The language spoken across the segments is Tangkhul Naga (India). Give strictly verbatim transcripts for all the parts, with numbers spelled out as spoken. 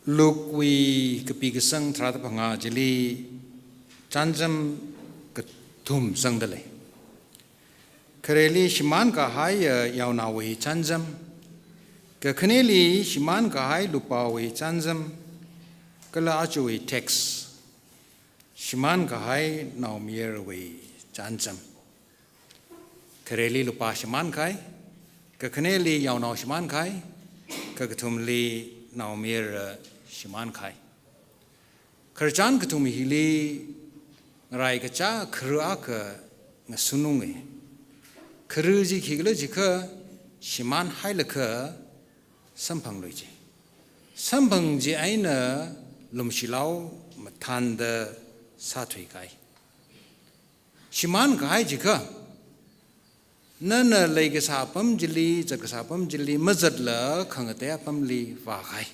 Luke wui kapi kasang tharāda phangā chili chānjam kathum zangda lei. Khareli shimān kahaiya yaonaowui chānjam, kakhaneli shimān kahai lupāwui chānjam, kala ajawui text, shimān kahai naomayarawui chānjam. Khareli lupā shimān kahai, kakhaneli yaonao shimān kahai, kakathumli naomayara shimān kahai. Khararchan kathum hili ngarai kachā kharā akha ngasununge. Kharā chi khikhala jiakha shimān hailakha samphanglui chi. Samphang chieina lumshilao mathānda sāthui kahai. Shimān kahai jiakha, nana leikasā apam chili, zatkasā apam chili mazatla khangatei apamli vākahai.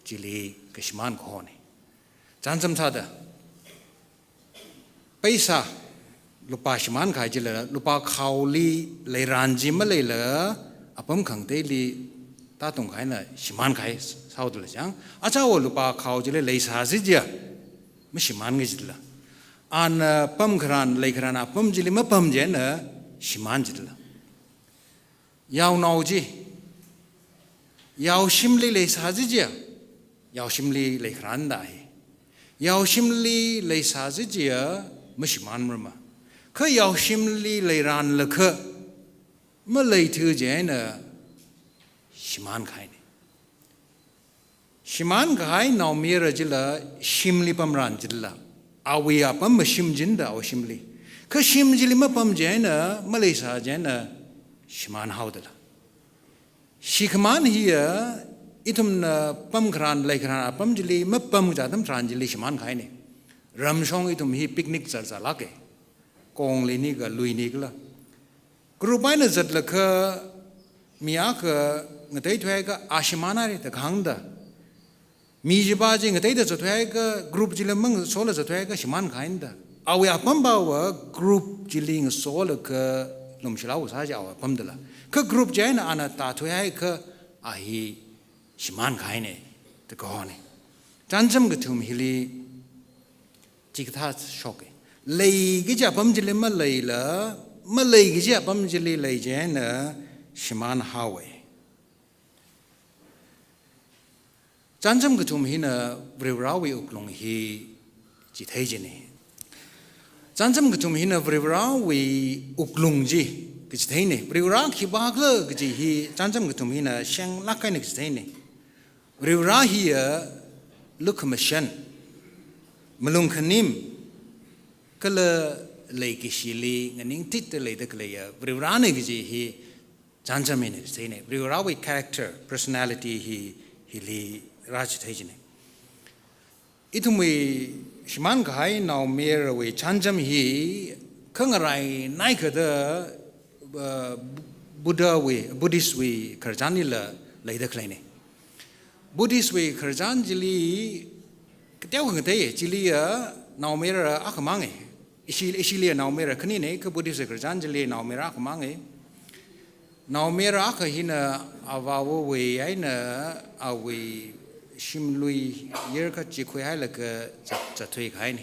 Chili kashimān kahona. Chānjam sāda, paisa, lupā shimān kahai chila, lupā khaoli leiran chi maleila, apam khangateili tātung kahaina shimān kahai sāhaodala chang. Achawa lupā khao chili leisāsi jiakha mashimānga jila. Ana pamkharan, leikharan apam chili mapam chieina shimān jila. Yaonao chi, yaoshimli leisāsi jiakha, yaoshimli leikharan da hi. Yaoshimli leisāsi jiakha mashimānmara ma. Kha yaoshimli leiranlakha maleithu chieina shimān kahaina. Shimān kahai naomayara chila shimli pamran chila, awui apam mashim chida awui shimli. Kha shim chili mapam chieina, maleisā chieina shimān haodala. Shikhamān hiya, ithumna pamkharan, leikharan apam chili mapam kaja atam tharan chili shimān kahaina. Ramshong ithum hi picnic zatzalāka. Kongli nika, luini kala. Group eina zatlakha mi akha ngateithuiakha a shimān haira da kahāngda, mi chiva chi ngateida zatthuiakha group chila mangasola zatthuiakha shimān kahaina da. Awui apamva group chili ngasolaga lumshilao sā chi awui apamdala. Kha group chieina ana tāthuiakha a hi shimān kahaina da kahona. Chānjam kathum hili chikathā shoka. Lei kaji apam chili maleila, malei kaji apam chili lei chieina shimān haowa. Chānjam kathum hina Varivarawui wuklung hi chithei china. Chānjam kathum hina Varivarawui wuklung chi kachitheina. Varivara khipākhala kaji hi chānjam kathum hina shenglāk eina kachitheina. Varivara hiya lukhamashan, malung khanim, kala leikashili nganingtitda leida khaleiya Varivarana kaji hi chānjam eina chitheina. Varivarawui character, personality hi, hili rāchithei china. Ithumwui shimān kahai naomayarawui chānjam hi khangarai naikada, uh, Buddhawui, Buddhist wui khararchanlila leida khaleina. Buddhist wui khararchan chili kateo khangatei, chiliya naomayara akhamanga. Ishi, ishiliya naomayara khanina, kha Buddhist wui khararchan chili naomayara akhamanga. Naomayara akha hina avāvawui eina awui shimlui yarkhat chi khuihailaga zat, zatthui kahaina.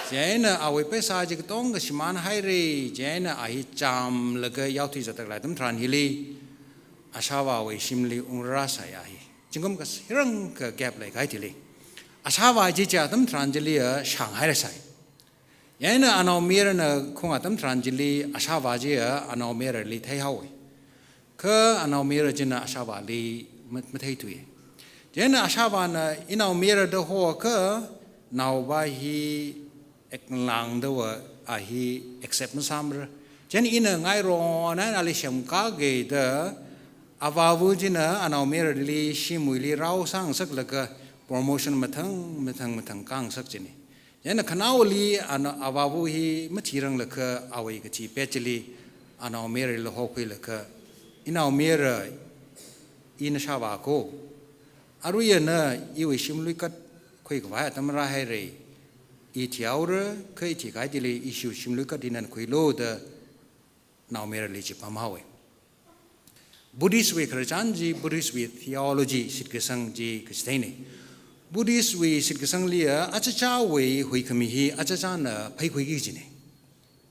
Chieina awui paisa chi katonga shimān haira, chieina a hi chāmlaga yaothui zatda khalei atam tharan hili, ashāvāwui shimli ungrāsai a hi. Zingkum kashirang kagap leikahai thili. Ashāvā chi chi atam tharan chiliya shānghairasai. Chieina anaomayarana khung atam tharan chili ashāvā chiya anaomayarali theihaowa. Kha anaomayara china ashāvāli ma-, matheithuiya. Chieina ashāvāna inaomayara da hoakha naova hi eklangda va a hi accept masāmara. Chieina ina ngaironna ali semkāga da avāva china anaomayarali shimwuili rao sāngasaklaga promotion mathang, mathang, mathang kāngasak china. Chieina khanaowali ana avāva hi mathiranglakha awui kathi pet chili anaomayarali hokhuilaga, "Inaomayara, i nashāvā ko. Aruiya na iwui shimluikat khuikhavai atam rāhaira. I thihaora, kha i thikahai thili ishiwui shimluikat hi nana khuilu," da naomayarali chipamhaowa. Buddhist wui khararchan chi, Buddhist wui theology shitkasang chi kachitheine. Buddhist wui shitkasangli a, achacha wui huikhami hi achacha na phaikhuiki kajine.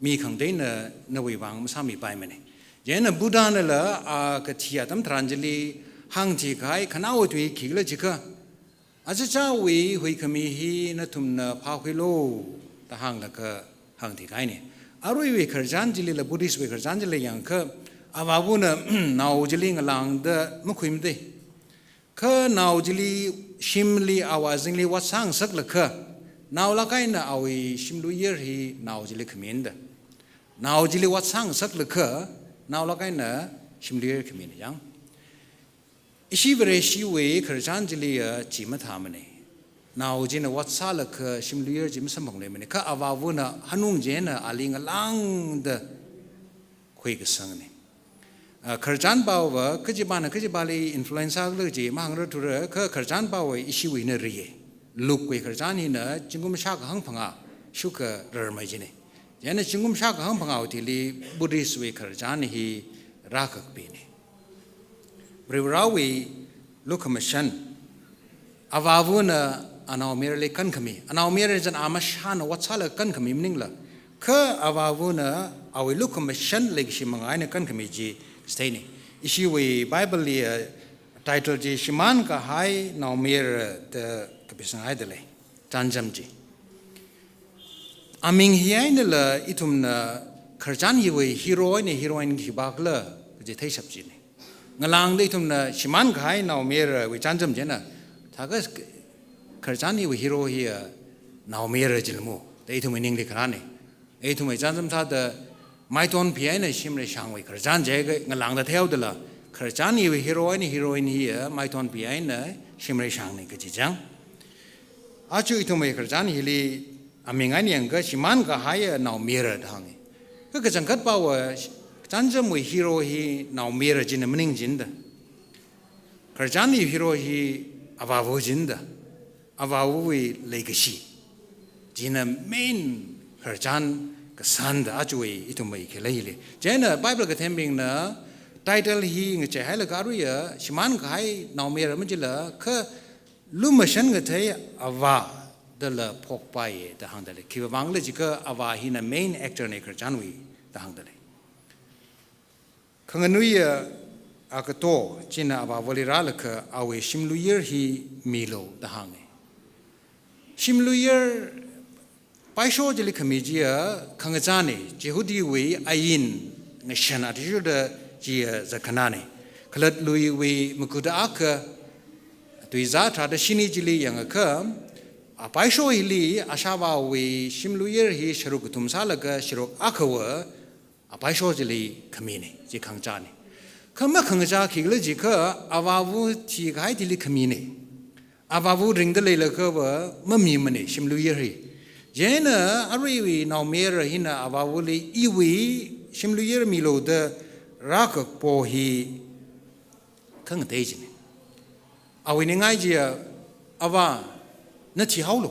Mi khangateina nawui vang masāmipaimane. Chieina Buddha nala a kathi atam tharan chili hāngthikahai khanaowa tui khikhala jiakha, achacha wui huikhami hi nathumna phākhuilu da hānglaga hāngthikahaine. Aruiwui khararchan chilila, Buddhist wui khararchan chili yangakha, avāvana nao chili ngalāngda makhuimade. Kha nao chili shimli, awui azingli ot sāngasaklaga, naolāk eina awui shimluyar hi nao chili khamida. Nao chili ot sāngasaklaga, naolāk eina shimluyar khamina yang. Ishi Vareshiwui khararchan chili a chi mathāmane. Nao china ot sālaga shimluyar chi masamphangluimane. Kha avāvana hanung chieina ali ngalāngda khuikasangne. A, khararchan paova kachipāna kachipāli influence sākhala chi mahāngrarthura, kha khararchan paova ishiwui hina riye. Luke wui khararchan hina zingkum shākha hangphangā shukha rarmei jine. Chieina zingkum shākha hangphangāwui thili Buddhist wui khararchan hi rākakapine. Varivarāwui lukhamashan, avāvana anaomayarali kankhami, anaomayara chieina amashana ot sālaga kankhami maningla, kha avāvana awui lukhamashan leikashi manga eina kankhami chi kachitheine. Ishiwui Bible li, eh, title chi Shimānkahai Naomayara da kapisanghaida lei. Chānjam chi. Aming hi einala ithumna khararchan hiwui hero eina heroine khipākhala kaji theishap jine. Ngalāngda ithumna shimānkahai naomayarawui chānjam chieina, thākha khararchan hiwui hero hi a naomayara jilmo da ithumwui ningli kharāne. Ithumwui chānjam sāda maitonpi eina shimreishangwui khararchan jiakha ngalāngda theohaodala, khararchan hiwui hero eina heroine hi a maitonpi eina shimreishangne kaji chang. Aja ithumwui khararchan hili aming eina yangakha shimānkahai naomayara da hānge. Kha kachangkhat paova chānjamwui hero hi naomayara china maning jida. Khararchan hiwui hero hi avāva jida. Avāvawui leikashi china main khararchan kasānda ajawui ithumwui khalei hili. Chieina Bible kathembingna title hi ngacheihailaga aruiya shimānkahai naomayara majila kha lumashan kathei avā dala phokpaiye da hāngda lei. Khiwuivangkhala jiakha avā hina main actor ne khararchanwui da hāngda lei. Khanganuiya agato china avāvali rālaga awui shimluyar hi milu da hānge. Shimluyar paisho chili khami chiya khangachāne, Jihudiwui ain ngashan athishurda chiya zatkhanāne. Khalatta luiwui makada akha, tuizā tharāda shini chili yangakha, a paisho hili ashāvāwui shimluyar hi sharuk kathum sālaga sharuk akhava a paisho chili khamine, chi khangachāne. Kha makhangachā khikhala jiakha avāva thikahai thili khamine. Avāva ringda leilakhava mamimane shimluyar hi. Chieina aruiwui naomayara hina avāvali iwui shimluyar milu da rākakapo hi khangatei jine. Awui ningai chiya, avā, na thihaolu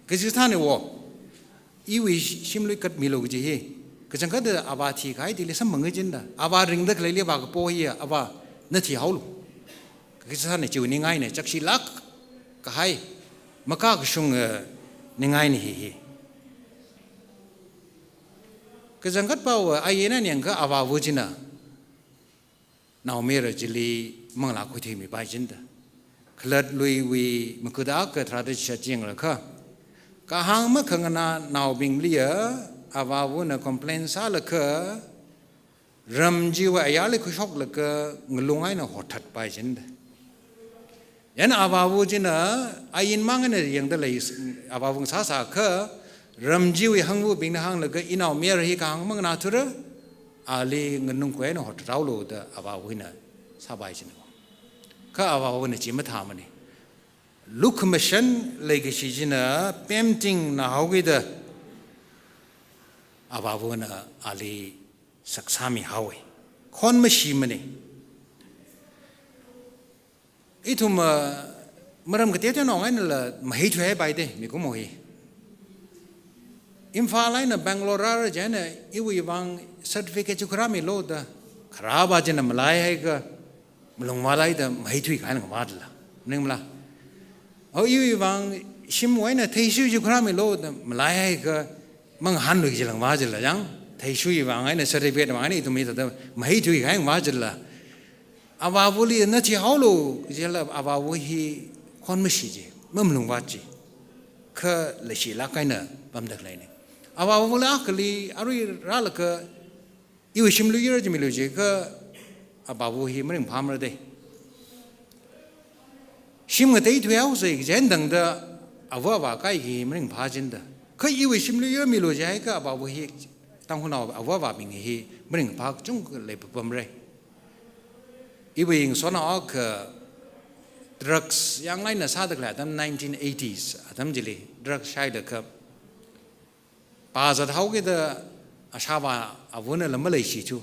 kaji thāne wo. Iwui shimlui kat milu kaji hi. Kachangkhatta avā thikahai thili samphanga jida. Avā ringda khaleili vākapo hiya, avā, na thihaolu kaji thāne, chiwui ningaine, chakshilāk kahai, makakashunga, eh, ningaine hi hi. Kachangkhat paova ain eina yangakha avāva china naomayara chili manglā khuithuimipai jida. Khalatta luiwui makada akha tharāda chishat chi yanglakha, kahāng makhanganā naobingliya avāvana complain sālaga, ram chiwui ayarli khuishoklaga ngalung eina hothatpai jida. Chieina avāva china ain mang eina yangda lei, avāva ngasāsākha, ram chiwui hangvabingna hānglaga, inaomayara hi kahāng manganāthura, ali nganungkhui eina hothathaolu da avāvana sāpai jina. Kha avāvana chi mathāmane. Lukhamashan leikashi china pemtingnā haokida avāvana ali saksāmihaowe. Khon mashimane. Ithum, ah, maram kateoteonao einala maheithuihaipaide mikumo hi. Imphal eina Bangalore rāra chieina iwui vang certificate chi khuirāmilu da kharāva china malaihaiakha, malungvāthaida maheithui kahaina ngavātla. Maningmala? O iwui vang shimwui eina theishui chi khuirāmilu da malai haiakha mangahānlui jilāngva jila yang. Theishui vang eina certificate vang eina ithum hithāda maheithui kahai ngavā jila. Avāvali na thihaolu jila avāva hi khon mashi chi, mamalungvāt chi. Kha leishilāk eina pamda khaleina. Avāvali akhali arui rālaga iwui shimluiyar chi milu jiakha avāva hi maringphāmara de. Shim ngateithui haosa jindangda ava avā kaikha maringphā jinda. Kha iwui shimluiyar milu jiakha avāva hi Tangkhulnao ava avābing hi maringphā kachungkha leipapamra. Iwui ngasotnao akha drugs yanglai eina sāda khalei atam nineteen eighties atam chili drugs shailaga pāzat haokida ashāvā avana lam maleishithu.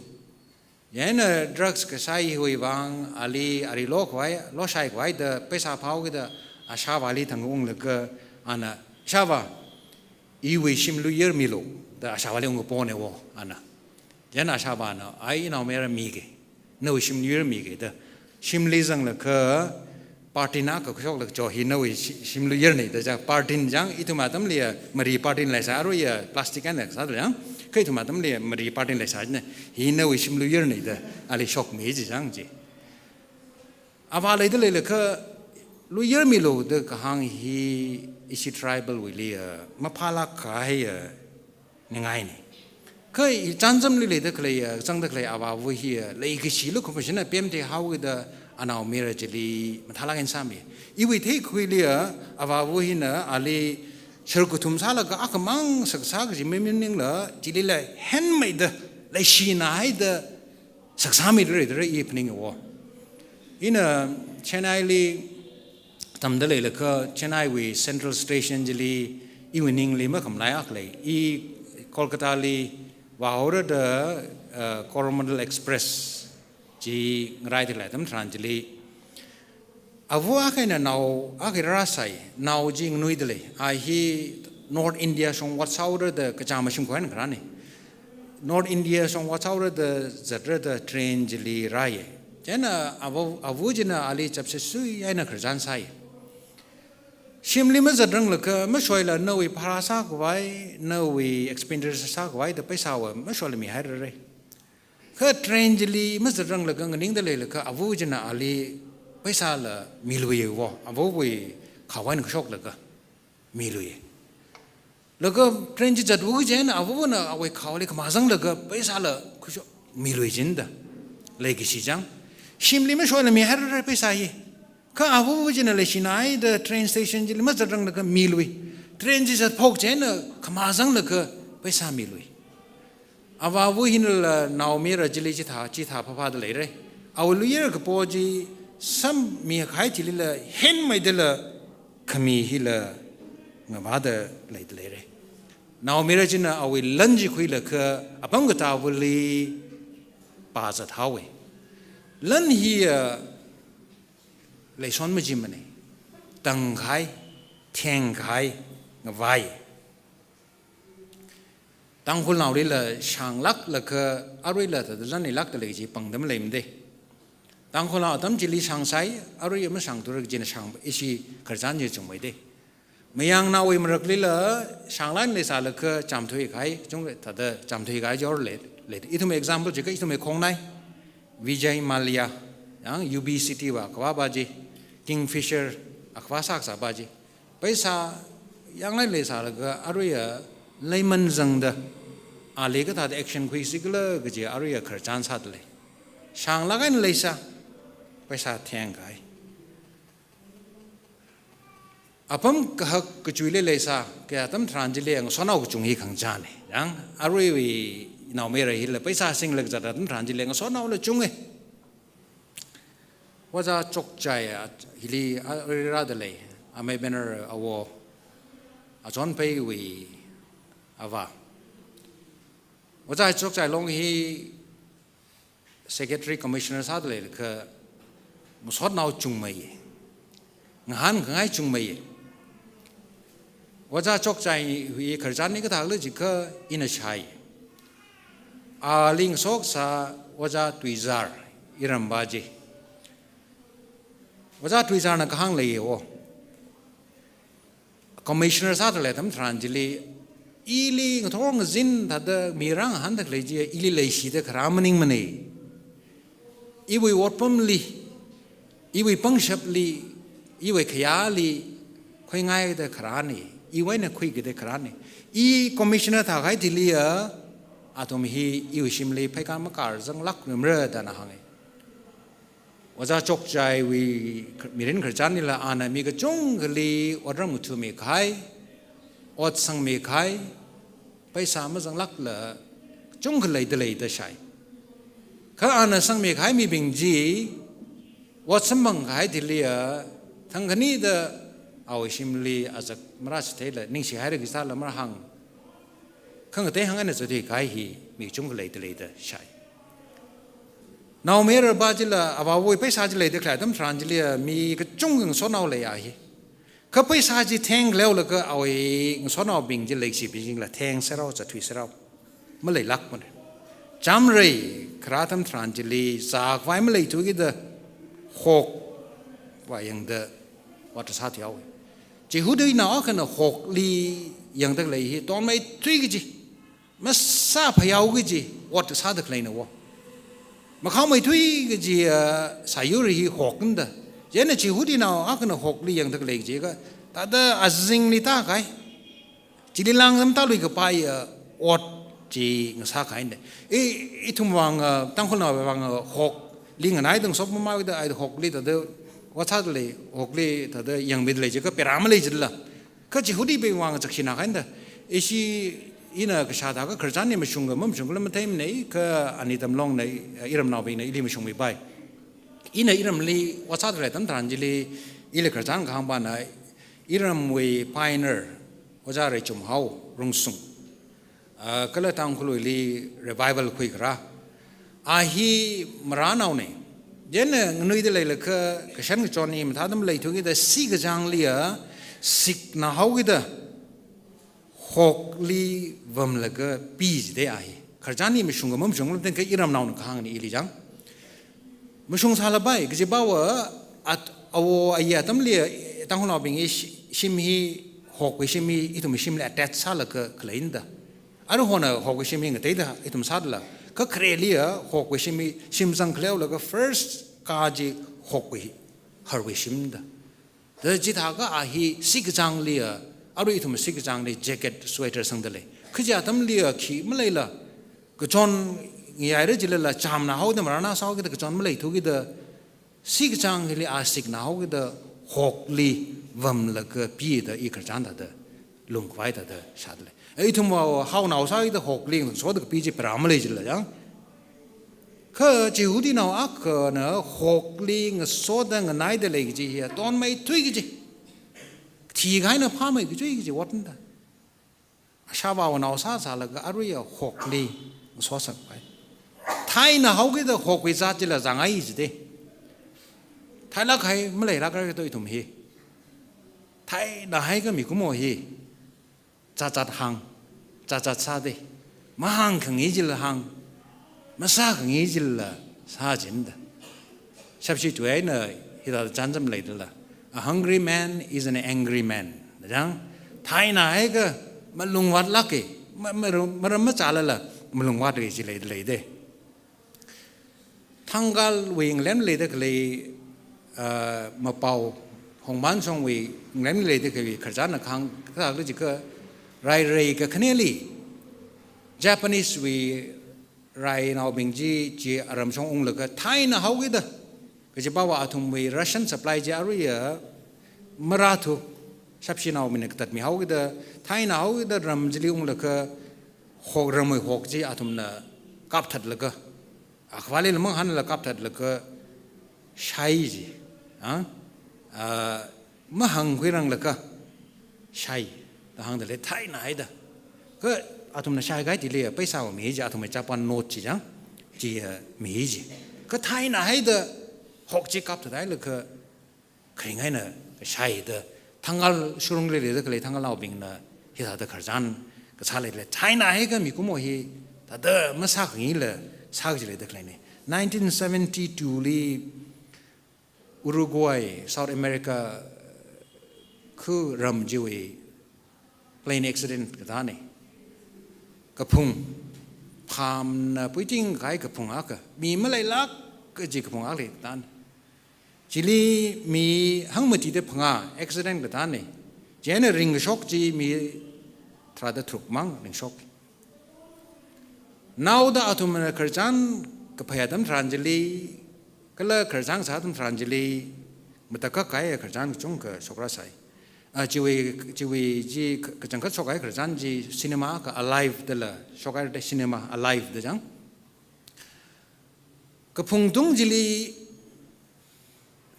Chieina drugs kasā hiwui vang ali ari lokhavai, loshai khavai da pheisā phāhaokida ashāvāli thangunglaga ana, "Shāvā, iwui shimluiyar milu," da ashāvāli ungkaponao ana. Chieina ashāvāna, "Ai, inaomayara miki, nawui shimluiyar miki," da. Shimli zanglaga, partin akha khuishoklaga, "Cho, hi nawui shi-, shimluiyarna," da chang, partin chang, ithum atamli ya mari partin leisā, aruiya plastic eina sāda chang, kha ithum atamli ya mari partin leisā china, "Hi nawui shimluiyarna," da ali shokmi chi chang chi. Avā leida leilakha luiyar milu da kahāng hi ishi tribal wuili ya maphālāk kahai ya ningaina. Kha i chānjamli leida khalei ya, zangda khalei avāva hi ya leikashilu khamashina pemthei haokida anaomayara chili mathālāk eina sāmi. Iwui theikhuili ya avāva hina ali sharkathum sālaga akhamang saksā kaji mi maningla, chilila henmeida leishina haida saksāmira da i phaninga wo. Ina Chennai li tamda leilakha Chennai wui Central Station chili iwui ningli makhamalai akha lei. I Kolkata li vāhaora da, uh, Coromandel Express chi ngaraida khalei atam tharan chili ava akha eina nao akha rāsai, nao chi nganuida lei. A hi North India shong vāthaora da kachāng mashimkhuina kharāna. North India shong vāthaora da zatra da train chili rāya. Chieina ava, ava china ali chapshisui eina khararchan sāya. Shimli mazatranglakha mashoila nawui bhara sākhavai, nawui expenditure sākhavai da pheisāva mashoila mihairara. Kha train chili mazatranglaga nganingda leilakha ava china ali pheisāla miluiya wo, avawui khawui eina khuishoklaga miluiya. Laga train chi zatva chieina avana awui khawuili khamazanglaga pheisāla khuishok miluichinda leikashi chang. Shimli mashoila mihairara pheisā hi. Kha ava china leishina haida train station chili mazatranglaga milui. Train chi zatphok chieina khamazanglaga pheisā milui. Avāva hinala naomayara chili chithā, chithā phāphāda leira. Awui luiyar kapo chi sammi kahai chilila henmeidala khami hila ngavāda leida leira. Naomayara china awui lan chi khuilaga apam katāvali pāzat haowa. Lan hiya leishon machimana. Tangkahai, thengkahai, ngavai. Tangkhulnaolila shānglāklaga aruila thāda lan leilākda lei chi pangda maleimada. Tangkhulnao atam chili shāngsai, arui mashāngthura kajina shāng ishi khararchan chi chungmeida. Mayangnaowui maraklila shānglāk eina leisālaga chāmthuikahai, chung thāda chāmthuikahai jor lei, lei. Ithum example jiakha ithumwui khongnai Vijay Mallya, yang U B City wui akhavā pa chi, Kingfisher akhavā sākasā pa chi. Pheisā yanglāk eina leisālaga aruiya leiman zangda, ali kathāda action khuisi khala kaji aruiya khararchan sāda lei. Shānglāk eina leisā, pheisā thengkahai. Apam kahak kachuili leisā, kha atam tharan chili ngasotnao kachung hi khangachāna. Yang aruiwui naomayara hila pheisā singlaga zat atam tharan chili ngasotnaola chunga. Ojā Chokchai a, hili a, rāda lei, amei Banner awo, Achonpheiwui avā. Ojā Chokchai Long hi Secretary Commissioner sāda leilakha ngasotnao chungmeiya. Ngahānkhangai chungmeiya. Ojā Chokchai hi khararchan hi kathākhala jiakha ina shāi. Ali ngasokasā Ojā Tuizar, iram pa chi. Ojā Tuizarna kahāng leiya wo. Commissioner sāda khalei atam tharan chili, ili ngathor ngazin thāda mirang hānda khalei chi, ili leishida kharā maningmana. Iwui otpamli, iwui pangshapli, iwui khayāli, khuingaida kharāna, iwui eina khuikida kharāna. I commissioner thākahai chiliya, athum hi iwui shimli pheikar makar zanglākmara da ana hānga. Ojā Chokchaiwui mirin khararchan hila ana mi kachungkhali otram ngathami kahai, ot sangmi kahai, paisa mazanglākla kachungkha leida leida shāi. Kha ana sangmi kahai mibing chi, ot samphang kahai chiliya, thangkhanida awui shimli azak marāchitheila, ningshihaira khisāla marāhāng. Khangatei hāng eina zatthui kahai hi mi kachungkha leida leida shāi. Naomayara ba chila avāwui paisa chi leida khalei atam tharan chiliya mi kachungkha ngasotnao leiya hi. Kha paisa chi thengkaleolaga awui ngasotnaobing chi leikashibing chila thengserrao, zatthuiserrao. Maleilākmana. Chamrei kharā atam tharan chili zākhavai maleithukida hokva yangda ot sāthuihaowa. Jihudinao akhana hokli yangda khalei hi tonmeithui kaji, masāphayao kaji ot sāda khaleina wo. Makhaomeithui kaji, ah, sāyur hi hokna da. Chieina Jihudinao akhana hokli yangda khalei kaji kha, thāda azingli tākahai, chili lāngda matāluikapaiya ot chi ngasākahaina. I, ithumwui vang, ah, Tangkhulnaowui vang, ah, hokli nganaida ngasopmamānda, ai hokli thāda ot sāda lei, hokli thāda yangmida lei chi kha pera malei chila. Kha Jihudibingwui vang chakshina kahaina da. Ishi ina kashā thākha khararchan hi mashungkha mamashungkhala matheimana, kha ani Tamlongna, iramnaobingna ili mashungmipai. Ina iramli ot sāda khalei atam tharan chili, ili khararchan kahāng pana, iramwui pioneer, Ojā Reichumhao Rungsung, ah, kala Tangkhulwuili revival khuikharā. A hi marānaona. Chieina nganuida leilakha, kashan kachon hi mathāda maleithukida, sikachāngliya, siknahaokida, hokli vamlaga pi jida a hi. Khararchan hi mashungkha mamashungkhala matheikha iramnaona kahāngna ili chang. Mashung sālapai, kajiva, at, awo ayi atamli, Tangkhulnaobingwui shi-, shim hi, hokwui shim hi, ithumwui shimli attach sālaga khaleina da. Aruihona hokwui shim hi ngateida ithum sādala. Kha khareliya, hokwui shim hi, shim zangkaleolaga first ka chi hokwui, harwui shimna da. Da chithākha a hi sikachāngliya, arui ithum sikachāngli jacket, sweater sangda lei. Kaji atamliya khi maleila, kachon ngayaira jilala, chamnahaoda marānasāhaokida kachon maleithukida, sikachāng hili a siknahaokida hokli vamlaga pida i khararchan thāda, lungkhavai thāda shāda lei. Ithumva haonao sāhaida hokli ngasoda kapi chi pera malei chila chang. Kha Jihudinao akhana hokli ngasoda nganaida lei kaji hi tonmeithui kaji, thikahaina phāmei kaji kaji otna da. Ashāvāwui nao sāsālaga aruiya hokli ngasosangpai. Thainahaokida hokwui zat chila zangai jida. Thailākhai maleilākra to ithum hi. Thainahaiakha mikumo hi, zatzat hāng, zatzat sāda, mahāngkhangai chila hāng, masākhangai chila sāchina da. Shapshi tui eina hithāda chānjam leidala, "A hungry man is an angry man." Da chang, thainahaiakha malungvātlāka, ma-, ma-, maram machālala malungvātki kaji leida leida. Thangkalwui England leida khalei, ah, mapao, Hongmanshongwui England leida khalei khararchanna kahāng kathā khala jiakha, rairei kakhaneli, Japanesewui rainaobing chi, chi aramshong unglaga thainahaokida, kajiva athumwui ration supply chi aruiya marāthu, shapshinaobingna katatmihaokida, thainahaokida ram chili unglaga, hok, ramwui hok chi athumna kapthatlaga, akhava lila mahānla kapthatlaga shai ji. Ha? Ah, mahāngkhuiranglaga shai da hāngda lei, thainahaida. Kha athumna shaikahai chili paisa mi ji, athumwui Japan note chi chang, chi, ah, mi ji. Kha thainahaida hok chi kapthathailaga kharingaina shaida, Thangkal shurungli leida khalei Thangkalnaobingna hithāda khararchan kasā leida lei. Thainahaikha mikumo hi thāda masākhangaila sā kaji leida khaleina. Nineteen seventy-two li Uruguay, South America khu ram chiwui plane accident katāne. Kaphung, phamna puiting kahai kaphung akha, mi maleilāk kaji kaphung akha lei katāne. Chili mi hangmatida phangā accident katāne. Chieina ringkashok chi mi tharāda tharuk mang ringshok. Naoda athumna khararchan kaphai atam tharan chili, kala khararchan kasā atam tharan chili, matakhak kahai khararchan kachungkha shokra sai. Ah, chiwui, chiwui chi ka-, kachangkhat shok kahai khararchan chi cinema ka Alive dala shok kahai te, cinema Alive da chang. Kaphung tung chili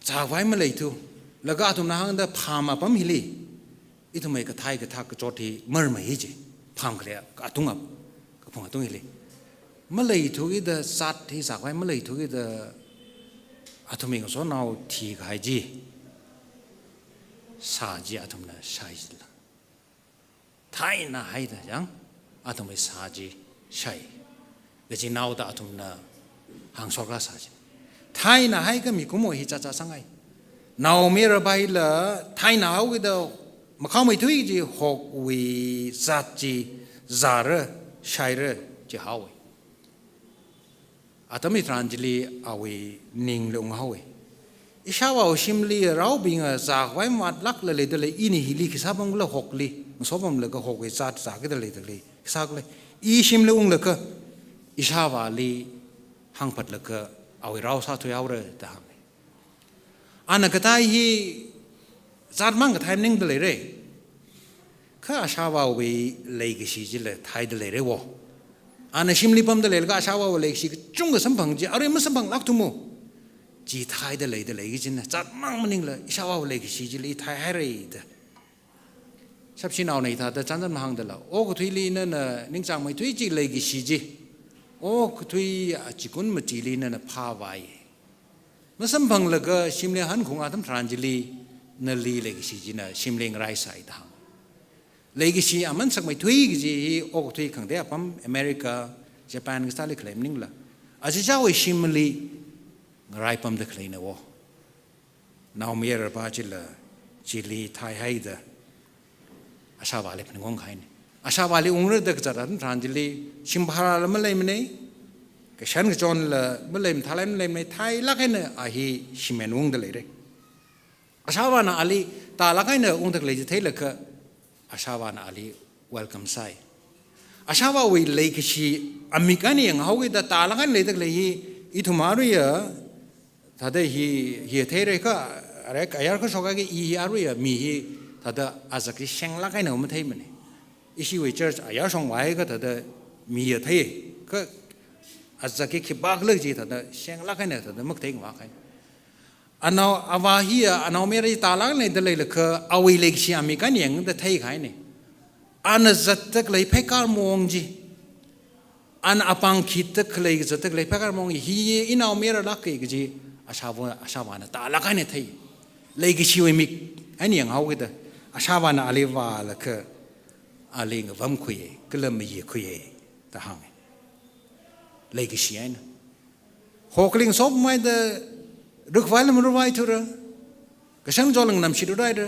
zākhavai maleithu, laga athumna hāngda pham apam hili ithumwui kathai kathak kachot hi marmei hi chi, pham khalei atung ap, kaphung atung hili. Maleithu kida zat hi zākhavai maleithu kida athumwui ngasotnao thikahai chi, sā chi athumna shai chila. Thaina haida chang, athumwui sā chi shai. Kachi naoda athumna hāngshokra sā chi. Thaina hai ka mikumo hi chacha sangai. Naomayara paila thaina haokida makhaomeithui chi hokwui zat chi zāra, shaira chi haowe. Atam hitharan chili awui ningli unghaowe. Ishāvāwui shimli raobingva zākhavai mavatlākla leida lei, ini hili khisā pamkhala hokli, ngasopamlaga hokwui zat zākida leida lei, khisā khala. I shimli unglaga, ishāvāli hāngphatlaga, awui rao sāthuihaora da hānge. Ana katā hi zat mang kathai maningda leire. Kha ashāvāwui leikashi chila thaida leire wo. Ana shimli pamda leilaga ashāvāwui leikashi kachungkha samphang chi, arui masamphanglākthumo. Chi thaida leida lei kachina, zat mang maningla, ishāvāwui leikashi chili thaihaire da. Shapshinaona hithāda chānjam hāngdala, okathuili nana ningchāngmeithui chi leikashi chi, okathui achikun machili nana phāvai. Masamphanglaga shimli hankhung atam tharan chili, nali leikashi china shimli ngaraisai da hāng. Leikashi aman sakmeithui kaji hi okathui khangatei apam, America, Japan kasāli khalei maningla, achichāwui shimli ngaraipamda khaleina wo. Naomayara pa chila chili thaihaida ashāvāli phaningungkahaine. Ashāvāli ungra da kazat atam tharan chili, shim bharala maleimane, kashan kachonla malei, mathālāk eina maleimane, thailāk eina a hi shimli ungda leire. Ashāvāna ali tālāk eina ungda khalei chi theilaga, ashāvāna ali welcome sai. Ashāvāwui leikashi amik eina yanghaokida tālāk eina leida khalei hi, ithum aruiya, thāda hi, hi theire kha, arek ayar kashok kahai i hi aruiya mi hi, thāda azak hi shenglāk eina matheimane. Ishiwui church ayar shongvai kha thāda mi ya thei, kha azak hi khipākhala chi thāda shenglāk eina thāda makathei ngavākahai. Anao, avā hiya, anaomayara hi tālāk eina leida leilakha, awui leikashi amik eina yangda theikahaine. Ana zatda khalei pheikar maong chi, ana apāng khitda khalei zatda khalei pheikar maong hi, inaomayaralāke kaji, ashāvā, ashāvāna tālāk eina thei. Leikashiwui mik eina yanghaokida, ashāvāna ali vālaga, ali ngavamkhuiye, kala mayikhuiye da hānge. Leikashi eina. Hokli ngasopamhaida rukvai lam rukvaithura, kashan kachonla nganamshit ruraira,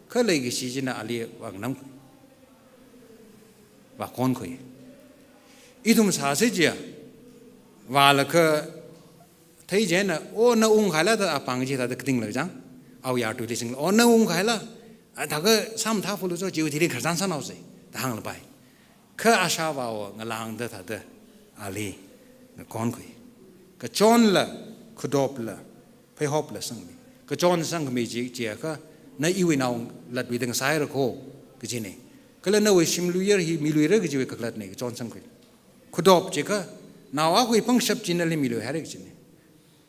kha leikashi china ali vānganam, vākonkhui. Ithum sāsa chiya, vālaga thei chieina, o na ungkahaila da apāng chi thāda katingla chang, awui yartuili singla, o na ungkahaila, a thākha sāmathāphalu cho, chiwui thili khararchan sānaosa da hānglapai. Kha ashāvāva ngalāngda thāda ali ngakonkhui. Kachonla, khudopla, pheihopla sangmi. Kachon sangkhami chi, chiakha, na iwui naongalātwui tang sāhaira kho, kajine. Kala nawui shimluiyar hi miluira kajiwui kakhalatne, kachon sangkhui. Khudop chiakha, nao akhawui pangshap chi nali miluihaira kajine.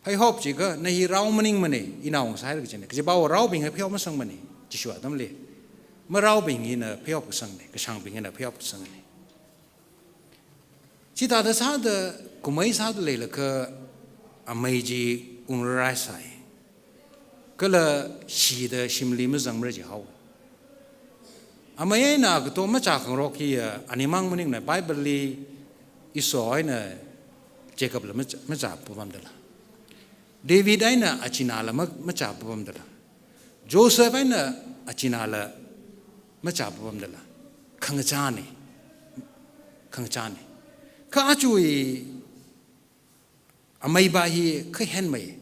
Pheihop chiakha, na hi rao maningmane, inao ngasāhaira kajine. Kajipāva raobing hi pheihop masangmane, Jishu atamli. Maraobing hina pheihop kasangne, kashāngbing hina pheihop kasangne. Chithāda sāda, kumhai sāda leilakha, amei chi ungrarai sai. Kala shida shimli mazangmara jihao. Amei eina agato machā khangarok hiya, animang maningna Bible li Esau eina Jacob la machā, machā pupamdala. David eina achinala ma, machāpapamdala. Joseph eina achinala machāpapamdala. Khangachāna. Khangachāna. Kha aja i ameiva hi kha henmei.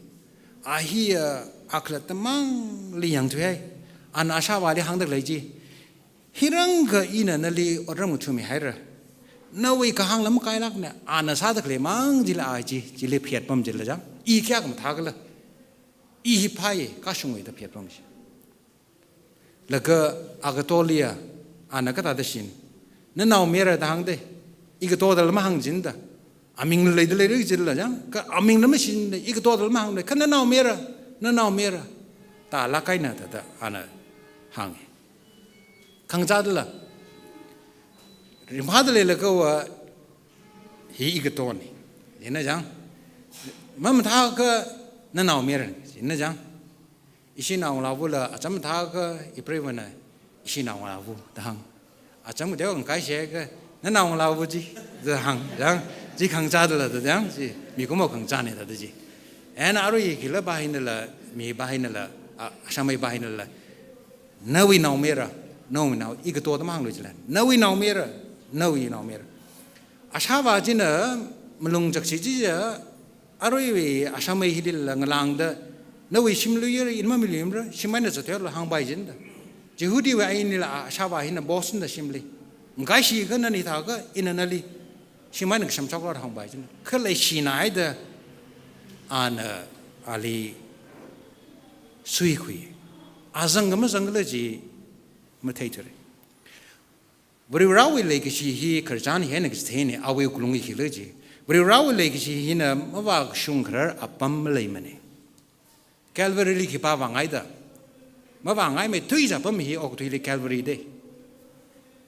A hi, a, akhalatta mangli yangthuihai. Ana ashāvāli hāngda khalei chi. Hirang kha ina nali otram ngathumeihaira. Nawui kahāngla makailākna, ana sāda khalei mang chila a chi, chili pheitpam chila chang. I kayākha mathākhala. I hi phāya, kashungwui da pheitpam chi. Laga agatoliya, ana kathāda shin. Nanaomayara da hāngda. Igato dala mahāngchinda. Aming leida leira chila chang. Kha amingla mashinda, igato dala mahāngda. Kha nanaomayara, nanaomayara. Talāk eina thāda ana hānga. Khangachādala. Ringphāda leilakha va hi igatona. China chang. Mamathākha nanaomayara. China chang. Ishi naongalāvula acham mathākha ipreivana ishi naongalāvu da hānga. Acham kateokha ngakaishiakha nanaongalāvu chi da hānga. Chang. Chi khangachādala da chang. Chi mikumo khangachāna da chi. Eina arui khila va hinala, miva hinala, a, ashāmeiva hinala. Nawui naomayara, nawui nao, igato da mahānglu chila. Nawui naomayara, nawui naomayara. Ashāvā china malung chakshi chiya, aruiwui ashāmei hilila ngalāngda, nawui shimli yur, ina mamiluimara, shim eina zatthuilu hāngpaichinda. Jihudiwui ainila ashāvā hina boss na shimli. Ngakaishi kha nani thākha, ina nali shim eina kashamshoklu hāngpaichinda. Kha leishinaida, ana ali suikhui. A zanga mazangla chi matheithura. Varivarawui leikashi hi khararchan hi eina kachitheina, awui wuklung hi khila chi. Varivarawui leikashi hina mavākashung kharar apam maleimana. Calvary li khipā vāngaida. Mavāngaimei, thuiza apam hi okathuili Calvary da.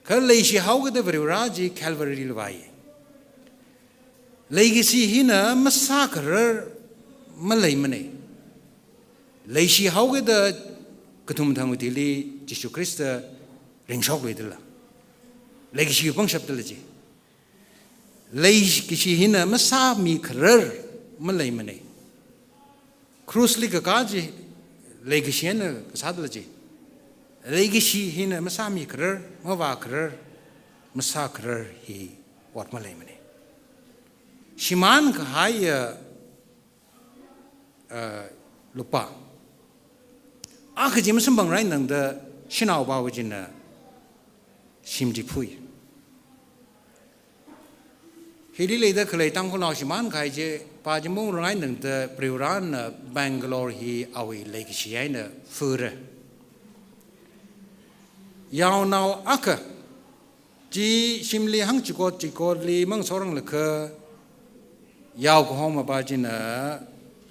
Kha leishihaokida Varivara chi Calvary li vāya. Leikashi hina masākharar maleimana. Leishihaokida kathum thangwui thili Jishu Khrista ringshokluidala. Leikashi pangshapdala chi. Leikashi hina masāmikharar maleimana. Krush li kakā chi leikashi eina kasādala chi. Leikashi hina masāmikharar, mavākharar, masākharar hi ot maleimana. Shimānkahaiya, uh, lupā. Akha chi masamphangrar eina tangda shanaovāva china shim chi phui. Hili leida khalei Tangkhulnao shimānkahai chi, va chi maungrang eina tangda Varivarana Bangalore hi awui leikashi eina phura. Yaonao akha chi shimli hāngchikot chikotli mangsorang lakha yao kahomava china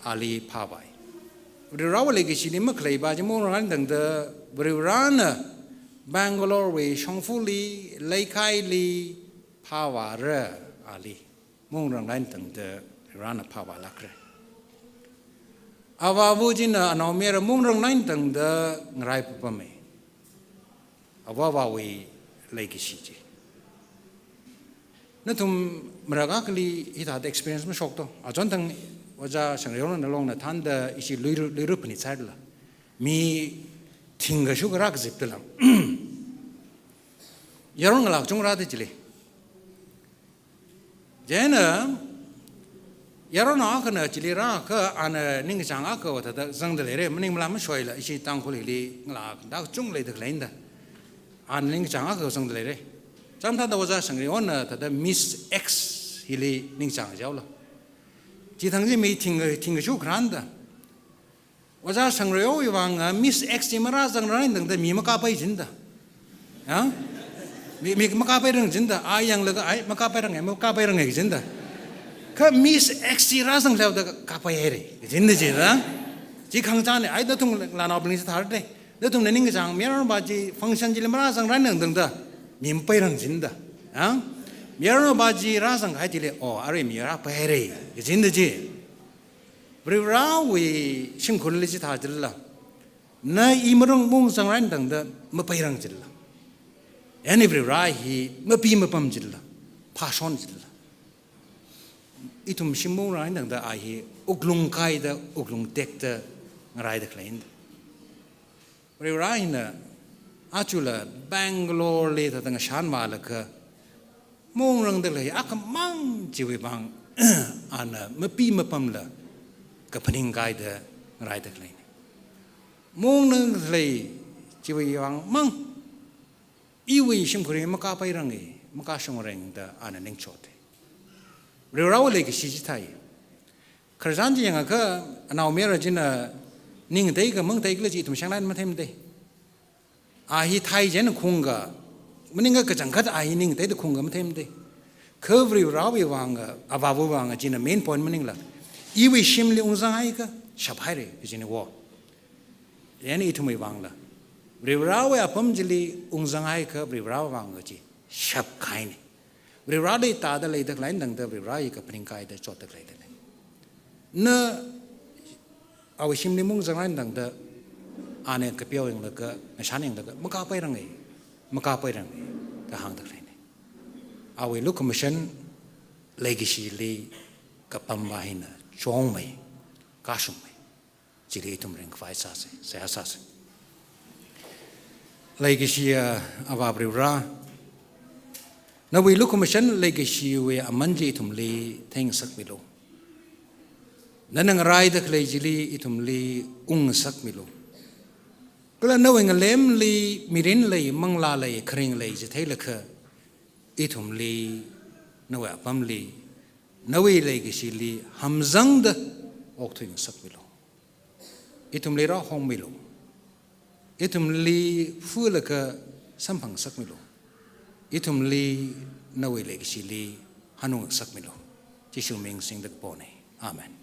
ali phāvai. Varivarawui leikashili makhalei va chi maungrang eina tangda Varivarana Bangalore wui shongfali, leikhaili phāvāra ali. Maungrang eina tangda Varivarana phāvālākra. Avāva china anaomayara maungrang eina tangda ngaraipapama. Avāvawui leikashi chi. Nathum marākha akhali hithāda experience mashokto. Achonthang Ojā Shangrayonna longna thānda ishi Luira, Luira phanit sālala. Mi thingkashu kharā kazipdala. Yaron ngalā kachung rāda chili. Chieina, yaron akhana chili rākha ana ningkachāng akha thāda zangda leira, maning malā mashoila, ishi Tangkhul hili ngalā akha kachungkha leida khaleina da. Ana ningkachāng akha zangda leira. Chānthāda Ojā Shangrayonna thāda Miss X hili ningkachāng jihaolu. Chithang chi mi thing, thingkashu kharāna da. Ojā Shangrayowui vang, ah, Miss X chi marāzangrar eina tangda mi makāpai chinda. Ha? Mi, mi makāpairang chinda. A yanglaga, ai, makāpairanga, makāpairanga chinda. Kha Miss X chi rāzanghaoda kāpaihaira chinda chi da. Chi khangachāna, ai, nathum ngalānaobingli chithāra da. Nathumna ningkachāng, mayarnaova chi function chili marāzangrar eina tangda mi mapairang chinda. Ha? Mayarnaova chi rāzanghai chili, oh, arui mi rāpaihaira chinda chi. Varivarawui shimkhurli chithā chilala. Na i marung maungzangrar eina tangda mapairang chilala. Ani Varivara hi mapi mapam chilala. Phāshon chilala. Ithum shim mongrang eina tangda a hi wuklung kaida, wuklung tekda ngaraida khaleina. Varivarā hina, achula Bangalore li thāda ngashan vālaga, mongrangda khalei akhamang chiwui vang, ana mapi mapamla kaphaning kaida ngaraida khaleina. Mongrang khalei chiwui vang mang, iwui shimkhur hi makāpairanga, makāshungranga da ana ningchotda. Varivarāwui leikashi chi thai. Khararchan chi yangakha anaomayara china ning ngateika mang ngateikhala chi ithum shanglai matheimada. A hi thai chieina khaunga, maningakha kachangkhat a hi ning ngateida khaunga matheimada. Kha Varivarāwui vanga, Avāwui vanga china main point maningla, iwui shimli ungzanghaiakha shaphaira kajina wo. Chieina ithumwui vangla, Varivarāwui apam chili ungzanghaiakha Varivarāwui vang kaji shapkahaina. Varivarāli tāda leida khalei eina tangda Varivarā hi kaphaning kaida chotda khaleida lei. Na awui shimli maungzanghai eina tangda, ana kapeo yanglaga, ngashan yanglaga, makāpairanga, makāpairanga da hāngda khaleina. Awui lukhamashan leikashili kapam va hina chungmei, kāshungmei. Chili ithum ringkhavai sāsa, seihā sāsa. Leikashiya Avā Varivarā, nawui lukhamashan leikashiwui aman chi ithumli theingasakmilu. Nana ngaraida khalei chili ithumli ungngasakmilu. Kala nawui ngalemli mirin lei, manglā lei, kharing lei chi theilaga, ithumli, nawui apamli, nawui leikashili hamzangda okthuingasakmilu. Ithumli rāhongmilu. Ithumli fulaga samphangngasakmilu. Ithumli nawui leikashili hanungngasakmilu. Jishu ming singda kapona. Amen.